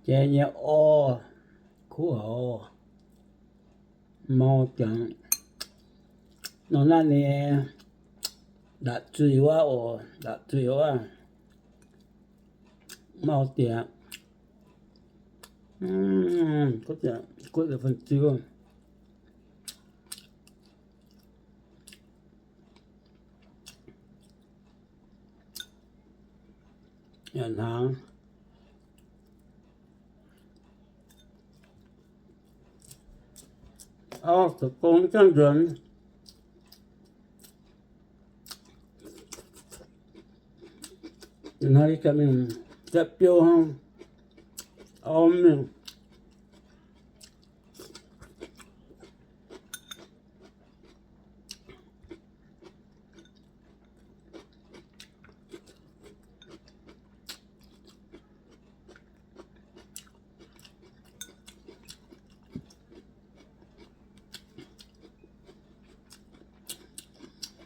Jai nyei orv, kuv haic, mau jangx. Nor naaiv ninh ndaatc zuiz wuov oc, ndaatc zuiz wuov, mau diex. Guv deix fun-ziu. Yaac hnaangx. Auv zoux gong mv gaengh nzuonx. Hnoi yie ganh mingh jatv biouv hnangv. Auv mingh.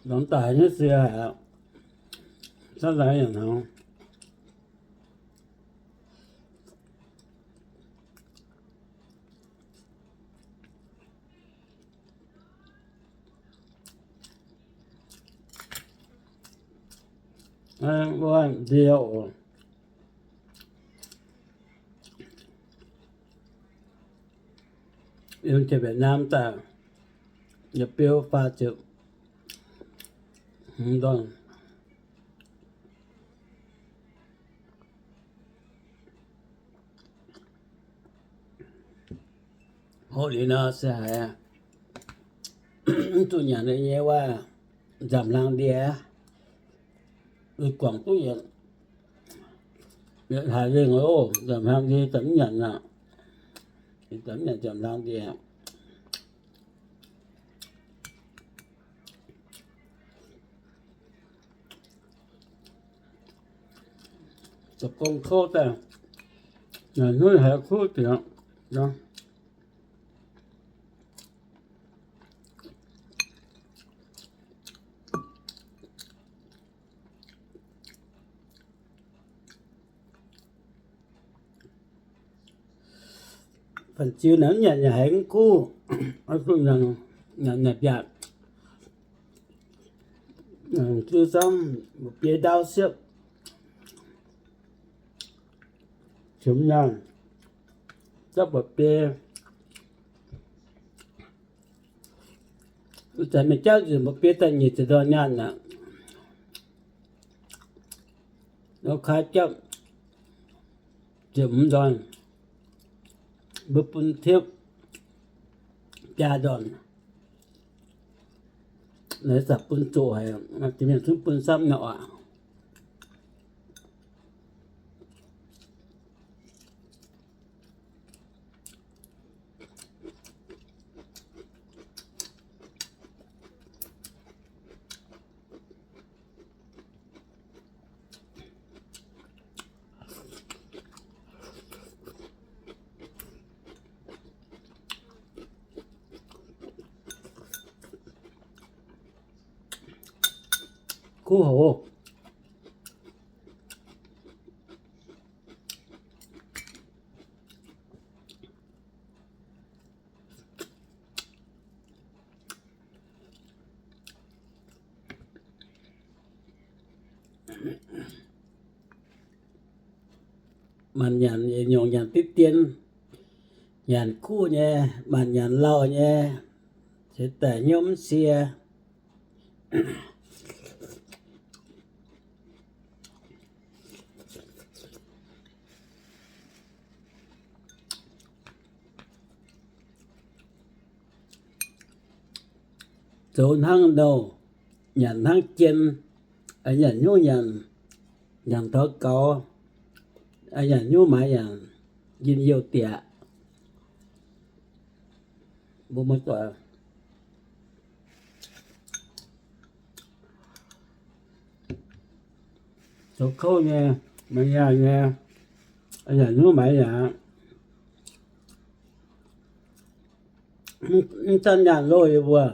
Longx daaih nyei sie haic, camv lai yaac hnangv. Wuov ndie oc. Yiem Việt Nam daaih, yietc biouv faah ziepc hmz ndorn. Hoqc liuz nor se haiz mv zuqc nyanc nyei wuov nzamc hlang ndie, uix guangc duqv yietc, yietc hlaax nzengc oc. Nzamc hlang ndie zanc mv nyanc aqv. Zanc mv nyanc nzamc hlang ndie. Zoux gong kouv daaih, nyanc hnyouv haiz kuv diex. Fun-ziu naaiv nyanc yaac haiz mv kuv, oix zuqc nyanc, nyanc nyanc biatc. Ziu samv mba'biei ndaauv siepv, qiemx nyaanh, zapv mba'biei. Zanc mingh jauv nzunc mba'biei daaih nyic ziepc ndorn nyaanh aqv. Nor kaaix japv ziepc hmz ndorn, mbuo bun tipv biaa ndorn. Naaiv zanc bun zoqc haic, jiex mingh zungv bun samv nor aqv. Kuv haic. Maanc nyanc yietc nyungc nyanc diqv dien, nyanc kuv nyei, maanc nyanc lauh nyei, se daaih hnyouv mv sie. Zoux hnangv nouh, nyanc hnangv jien, nyanc hnyouv nyanc, nyanc taux gaux, nyanc hnyouv maaiz yaac njien-youh dieqc. Mbuo muoz-doic, zoux kouv nyei, maaiz nyaanh nyei, nyanc hnyouv maaiz yaac mv zanc nyaanh loh yie mbuo.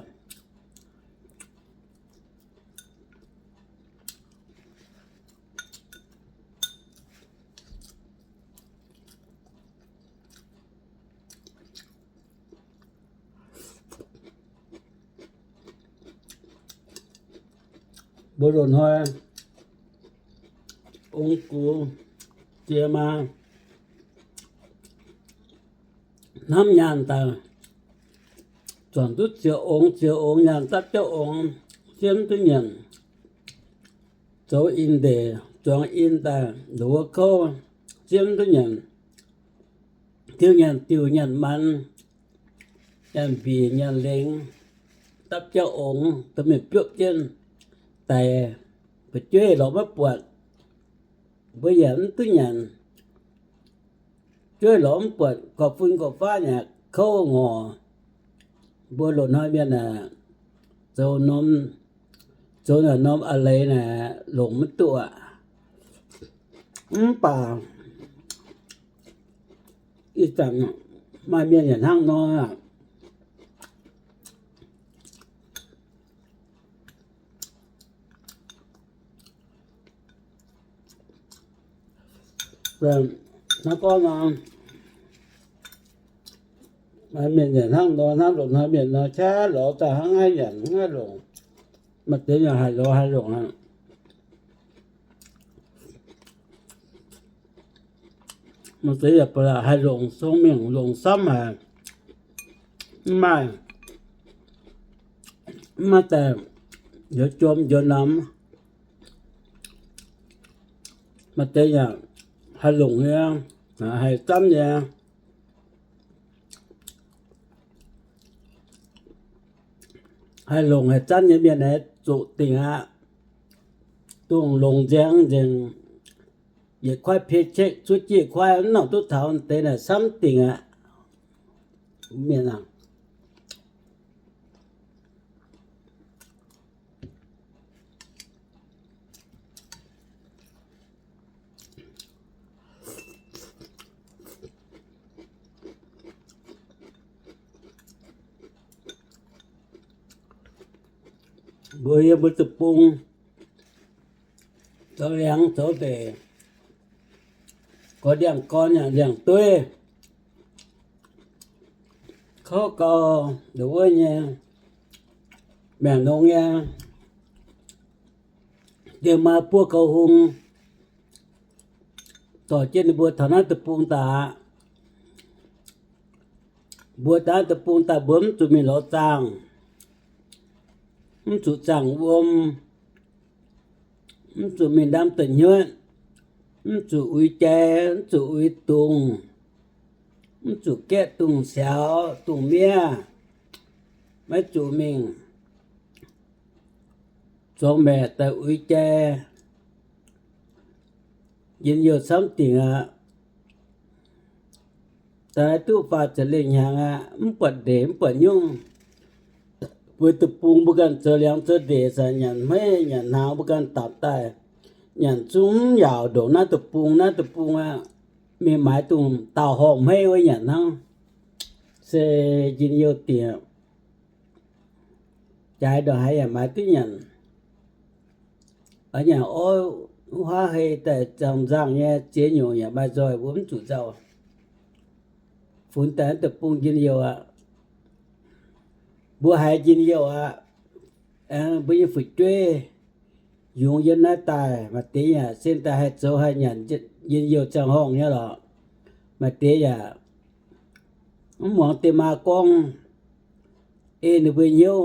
Mbuo loz-hnoi ong-gux ziex maa hnamv nyaanh daaih, zuangx duqv ziex ongx, ziex ongx nyaanh dapv jauv ongx, siemv duqv nyanc, zoux in ndeic zuangx in daaih nduov kouv, siemv duqv nyanc, diuh nyanc diuc nyanc manx, nyanc mbic nyanc lengx, dapv jauv ongx, dorh mingh biopv jienv daic, fu'jueiv lorz maiv buatc, mbuo yaac mv duqv nyanc. Jueiv lorz mv buatc, gorqv-fun gorqv-faqv yaac kouv ngorc. Mbuo loz-hnoi mienh aah, zoux norm, zoux naaic norm a'leiz naaic longc maiv duqv aqv. Mv baac ih zanc maaih mienh yaac hnangv nor aqv. Hnangv gorngv nor, maaih mienh yaac hnangv nor, hnangv loz-hnoi mienh nor, qaqv lorz daaih hnangv haih nyanc hnangv haih longc. Maaih deix yaac haih lorz haih longc aqv. Maaih deix yaac ba'laqc haih longc, sung mingh longc samv haic. Mv maaih, mv maaih daaih njoux jom njoux namx. Maaih deix yaac haih longc nyei, haih zanv nyei. Haih longc haih zanv nyei mienh aeqv, zuqc dingc aqv. Dongh longc nzaeng nzengc, yietc kuaaiv paycheck cuotv jiez kuaaiv mv nongc duqv taux deix naaic samv dingc aqv. Mienh aah, mbuo yiem mbuo deic-bung zoux liangx zoux ndeic, gorx ndiangx gorn yaac ndiangx dueiv, kouv gau, nduov wuov nyei, maengc nongx nyei, diex maa buov gaux hung, dorh jienv ninh mbuo taux naaiv deic-bung daaih aqv. Mbuo daaih naaiv deic-bung daaih mbuo mv zuqc mingh lorz zaangh, mv zuqc zaangh wuom, mv zuqc mingh ndamv deic-nyuoqv, mv zuqc uix jai, mv zuqc uix dungz, mv zuqc gaeqv dungz siaaux dungz miev, maiv zuqc mingh zuangx maeqc daaih uix jai. Njien-youh camv dingc aqv. Daaih duqv faah ziepc lengh hnyangx aqv, mv buatc ndeic mv buatc nyungc. Mbuo deic-bung mbuo ganh zoux liangx zoux ndeic, zanc nyanc hmeiv nyanc hnaangx mbuo ganh dapc daaih, nyanc zungv mv yaauc ndongc naaiv deic-bung. Naaiv deic-bung aqv, mingh maaiz dongh daauh horngh hmeiv wuov nyanc hnangv, se njien-youh dingc. Jaaix ndongc haaix yaac maaiz duqv nyanc. Oix nyanc orv, huaav hei daaih nzangh-nzangh nyei ziex nyungc yaac maaih nzoih, mbuo mv zuqc nzauh. Funx daaih naaiv deic-bung njien-youh aqv. Mbuo haiz njien-youh aqv. Aengx mbuo nyei fu'jueiv yungz yiem naaiv daaih, maaih deix yaac sin daaih haih zoux haih nyanc njien-youh ziangh horngh nyei lorqc. Maaih deix yaac mv muangx diex maa gorngv, ei ninh mbuo hnyouv,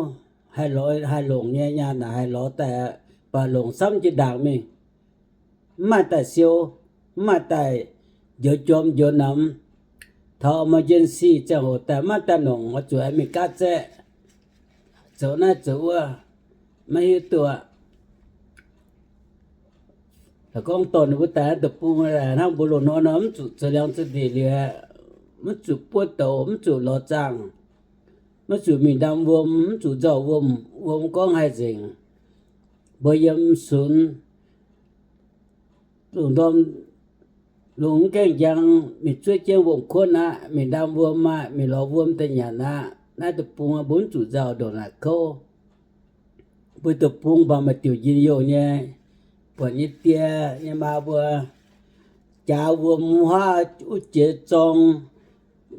haih lorz haih longc nyei nyaanh naaic haih lorz daaih, baac longc camv jiex ndaangc mingh. Mv maaih daaih siou, mv maaih daaih njoux jorm njoux namx. Taux emergency ziangh hoc daaih maiv daaih longc, oix zuqc aengx mingh gaatv zaeqv, zoux naaiv zoux wuov, maiv hiuv duqv aqv. Gorngv dorh ninh mbuo daaih naaiv deic-bung, hnangv mbuo loz-hnoi nor mv zuqc zoux liangx zoux ndeic liuz, mv zuqc buov douz, mv zuqc lorz zaangh, mv zuqc mingh ndamv wuom, mv zuqc nzauh wuom, wuom gorngv haih nzengc. Mbuo yiem sunx, lungh ndorm lungh mv gaengh njang, mingh zuov jienv wuom-kuotv aqv, mingh ndamv wuom aqv, mingh lorz wuom daaih nyanc aqv. Naaiv deic-bung mbuo mv zuqc nzauh ndongc naaic kouv. Mbuo deic-bung mv baac maaih diuc njien-youh nyei, buatc nyei die nyei maa mbuo jaax wuom huaav wuov jiex zorng,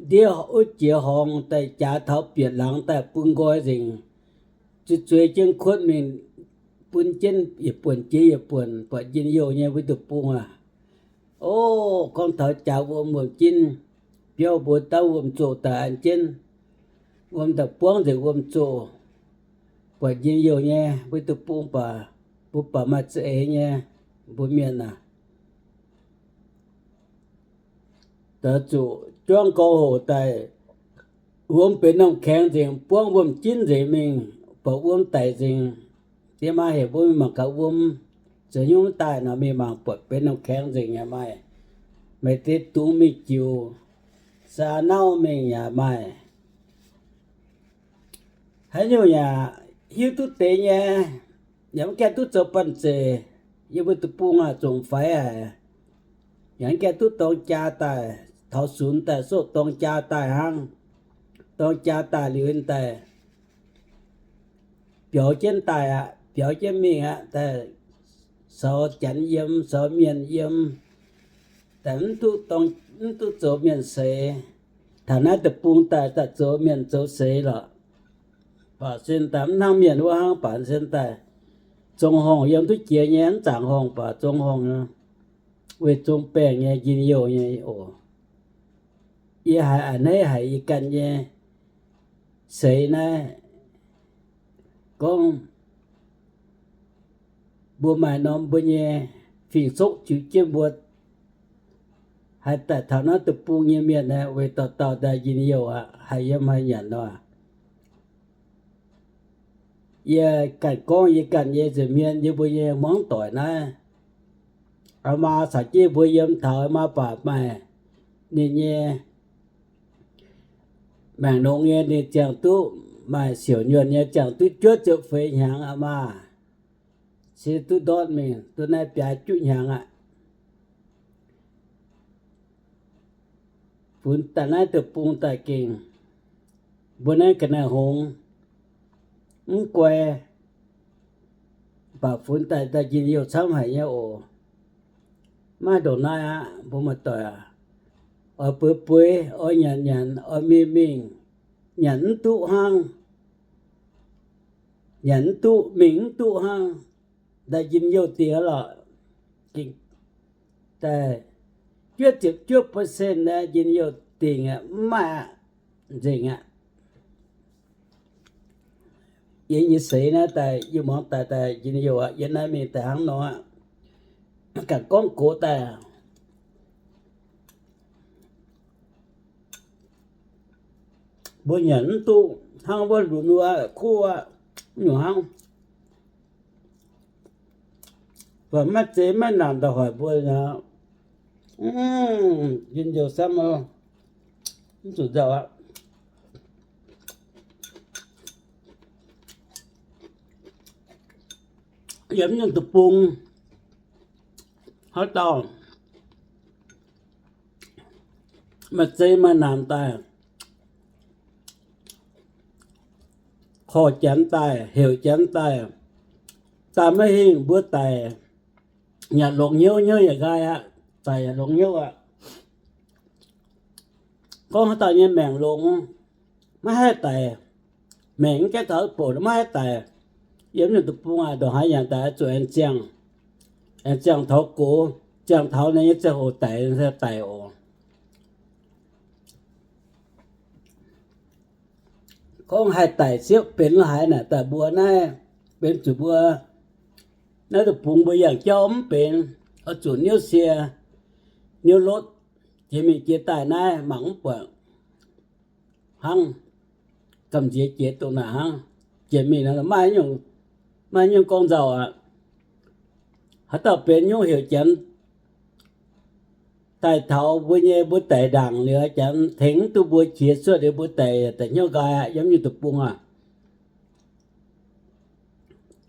ndiev wuov jiex horngz daaih jaax taux bieqc laangz daaih bun nqoi nzengc, zueiz zueiz jienv kuotv mingh bun jienv yietc buonc jiex yietc buonc buatc njien-youh nyei mbuo deic-bung aac. O, gorngv taux jaax wuom wuom-jinv, biauv mbuo dauh wuom-zoqc daaih an jienv, wuom daaih buangv nzengc wuom-zoqc, buatc njien-youh nyei mbuo deic-bung baac, mbuo baac maaih za'eix nyei mbuo mienh aac. Daaih zuqc juangv gong hoc daaih, wuom benx norm kaengx nzengc, buangv wuom-jinv nzengc mingh, buatc wuom daic nzengc. Diex maa heuc mbuo mingh mangc gaax wuom zoux nyungc daaih nor, mingh mangc buatc benx norm kaengx nzengc yaac maaih. Maaih deix dungz mingh jiux, saa nauv mingh yaac maaih. Haaix nyungc yaac hiuv duqv deix nyei, yaac mv gaengh duqv zoux banh zeic. Yie mbuo deic-bung aac, zongc faix haic. Yaac mv gaengh duqv dorng jaa daaih, taux sunx daaih sorqv dorng jaa daaih hnangv. Dorng jaa daaih liuz daaih biaux jienv daaih aqv, biaux jienv mingh aqv, daaih saux janx yiem, saux mienh yiem, daaih mv duqv, mv duqv zoux mienh seix. Taux naaiv deic-bung daaih, daaih zoux mienh zoux seix lorqc. Baac sin daaih mv hnangv mienh wuov hnangv, baac sin daaih zong horngh yiem duqv jiex nyei, mv zaangc horngh baac zong horngh, weic zong baengh nyei njien-youh nyei oc. Yie haiz a'hneiv haic yie ganh nyei seix naaiv, gorngv mbuo maaih norm mbuo nyei fing-soqv ziux jienv mbuo haih daaih taux naaiv deic-bung nyei mienh aeqv, weic dauh dauh daaih njien-youh aqv, haih yiem haih nyanc nor. Yie ganh gorngv yie ganh nyei nza'hmien, yie mbuo nyei hmuangv doic naaiv, aa maa caux jienv mbuo yiem taux maa baac maaih ninh nyei maengc longx nyei, ninh ziangh duqv maaih siouc nyuonh nyei, ziangh duqv juov ziepc feix hnyangx aqv maah. Se duqv ndortv mingh duqv naaiv biaa juqv hnyangx aqv. Funx daaih naaiv deic-bung daaih gengh, mbuo naaiv ga'naaiv hngongx mv guai, baac funx daaih daaih njien-youh camv haic nyei oc. Maiv ndongc naaiv aqv, mbuo muoz-doic aac, oix bueix bueix, oix nyanc nyanc, oix mingh mingh, nyanc mv duqv hnangv, nyanc mv duqv, mingh mv duqv hnangv, daaih njien-youh dingc aqv lorqc. Daaih juov ziepc juov percent njien-youh dingc aqv, mv maaih aqv, nzengc aqv. Yie nyei seix naaiv daaih, yie muangx daaih, daaih njien-youh aqv. Yie naaiv mingh daaih hnangv nor aqv. Ganh gorngv gox daaih, mbuo nyanc mv duqv hnangv wuov lunx wuov kuv aqv, mv nyungc hnangv. Mv baac maiv zeiz maiv naanc daaih hoic mbuo aqv. Njien-youh camv, mv zuqc nzauh aqv. Yiem nyungc deic-bung, haaix dauh maaih zei maaih naanc daaih, korv janx daaih, heuc janx daaih, daaih maiv hingh mbuo daic, yaac longx hnyouv, hnyouv yaac nqaai aqv, daic yaac longx hnyouv aqv. Gorngv haaix dauh nyei maengc longx, maiv haih daic, maengc mv gaengh taux bouc maiv haih daic, yiem nyungc deic-bung aac, ndongc haaix nyanc daaih zuqc aengx ziangh, aengx ziangh taux gox, ziangh taux ninh nyei ziangh hoc daic, daic oc. Gorngv haih daic siepv benx la'haaix naaic daaih mbuo naaiv, benx zuqc mbuo naaiv deic-bung mbuo yangh jauv mv benx, oix zuqc niouv sie, niouv lotv, jiex mingh jiex daaih naaiv mangc mv buatc hnangv, gamh nziex jiex dongh naaic hnangv. Jiex mingh maiv nyungc, maiv nyungc gorngv nzauh aqv. Haaix dauh benx nyungc heuc janx daaih taux mbuo nyei, mbuo daic ndaangc liuz, janx tengx mv duqv mbuo qiex cuotv liuz, mbuo daic daic hnyouv nqaai aqv, yiem nyungc deic-bung aac.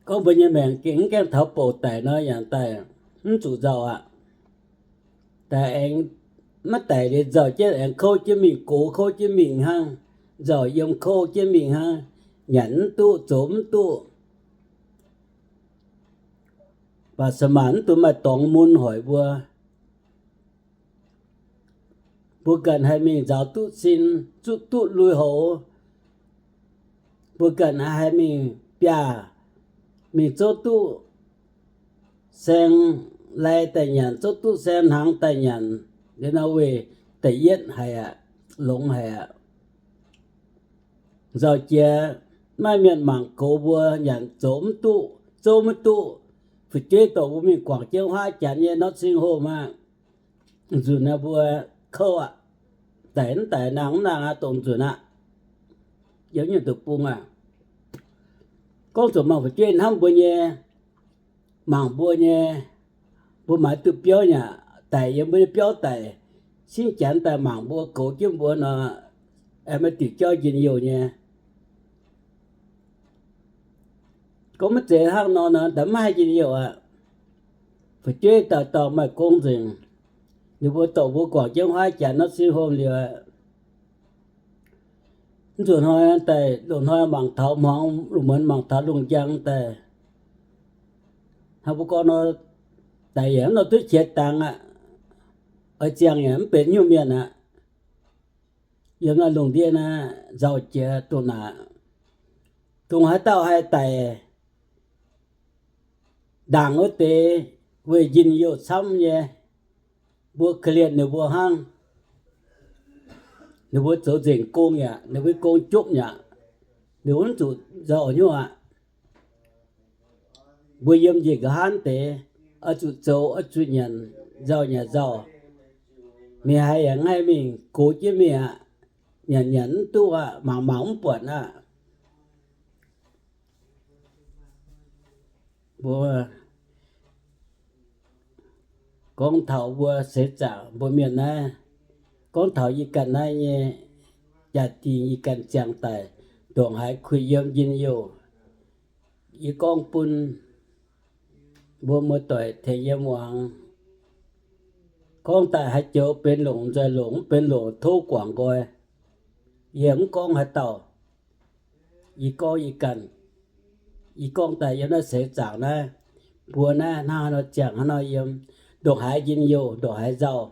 Gorngv mbuo nyei maengc gengh mv gaengh taux bouc daic nor, yaac daaih mv zuqc nzauh aqv. Daaih aengx maiv daic liuz nzauh jienv aengx kouv jienv mingh, gox kouv jienv mingh hnangv, nzauh yiem kouv jienv mingh hnangv, nyanc mv duqv, zoux mv duqv. Baac se maanc mv dungx maaih dorngx mun hoic mbuo. Mbuo ganh haih mingh nzaaux duqv sin, zuqv duqv lui-houx. Mbuo ganh haih mingh biaav mingh zouv duqv saeng lai daaih nyanc, zouv duqv saeng hnaangx daaih nyanc, liuz nor weih da'yietv haic aqv, longx haic aqv. Nzauh jiex, maiv mienh mangc gox mbuo nyanc zoux mv duqv, zouv mv duqv. Fu'jueiv dorh mbuo mingh guangc jienv huaav janx nyei nursing home aqv. Nzunc naaiv mbuo kouv aqv. Daic mv daic, nangh mv nangh aqv, dongh nzunc aqv. Yiem nyungc deic-bung aqv. Gorngv zuqc mangc fu'jueiv hnamv mbuo nyei, mangc mbuo nyei, mbuo maaiz duqv biauv nyei aqv, daic yiem mbuo nyei biauv daic, cingv janx daaih mangc mbuo, goux jienv mbuo nor, aengx maaih diuc jauv njien-youh nyei. Gorngv maiv zeiz hnangv nor, nor daaih maiv haih njien-youh aqv. Fu'jueiv dauh dauh maaih gong nzengc. Ninh mbuo dorh mbuo guangc jienv huaav janx nursing home liuz, mv nzunc hnoi daaih, loz-hnoi mangc taux hmuangx, lungh muonz mangc taux lungh njang daaih, hnangv mbuo gorngv nor, daic yaac mv nor duqv qiex dangx aqv. Oix ziangh yaac mv benx nyungc mienh aqv. Yiem naaiv lungh ndiev naaiv nzauh jiex dongh naaic, dongh haaix dauh haih daic ndaangc wuov deix, weic njien-youh camv nyei, mbuo korv-lienh ninh mbuo hnangv. Ninh mbuo zoux nzengc gong yaac, ninh mbuo gong jopv yaac, ninh mbuo mv zuqc nzauh hnyouv aqv. Mbuo yiem njiec nqa'haav deix, oix zuqc zoux, oix zuqc nyanc, nzauh nyanc nzauh. Mingh haaix yaac mv haih mingh, gox jienv mingh aqv. Nyanc nyanc mv duqv aqv, mangc mangc mv buatc aqv. Mbuo gorngv taux mbuo seix zaangc mbuo mienh naaiv, gorngv taux yie ganh naaiv nyei jaa-dingh, yie ganh ziangh daaih ndongc haaix kuh yiem njien-youh, yie gorngv bun mbuo muoz-doic tengx yie muangx. Gorngv daaih haaix joux benx longc nzoih longc, mv benx longc tov guangc nqoi. Yie mv gorngv haaix dauh. Yie gorngv yie ganh. Yie gorngv daaih yiem naaiv seix zaangc naaiv, mbuo naaiv hnangv haaix nor ziangh hnangv nor yiem, ndongc haaix njien-youh, ndongc haaix nzauh.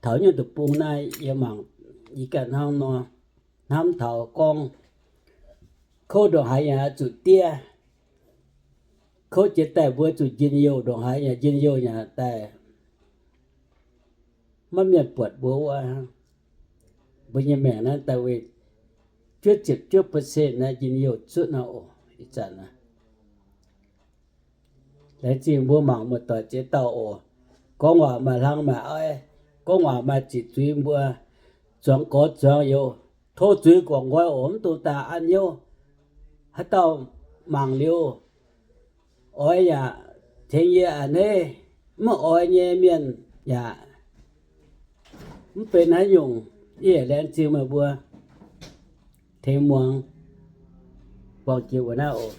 Taux nyungc deic-bung naaiv yie mangc, yie ganh hnangv nor hnamv taux gorngv, kouv ndongc haaix yaac zuqc diev. Kouv jiex daaih mbuo zuqc njien-youh, ndongc haaix yaac njien-youh yaac daaih maiv mienh buatc mbuo wuov. Mbuo nyei maengc naaiv daaih weic juov ziepc juov percent naaiv njien-youh cuotv nor oc. Ih zanc laengz zingh mbuo mangc muoz-doic ziex dauh oc. Gorngv waac maaih hlang maaih aiv, gorngv waac maaih ziqc zuiz, mbuo zuangx gorx zuangx youz, tov zuiz guangc nqoi oc. Mv dungx daaih an hnyouv. Haaix dauh mangc liuz oix yaac tengx yie a'hneiv, mv oix nyei mienh yaac mv benx haaix nyungc. Yie laengz zingh meih mbuo tengx muangx. Buangh jiex wuov naaiv oc.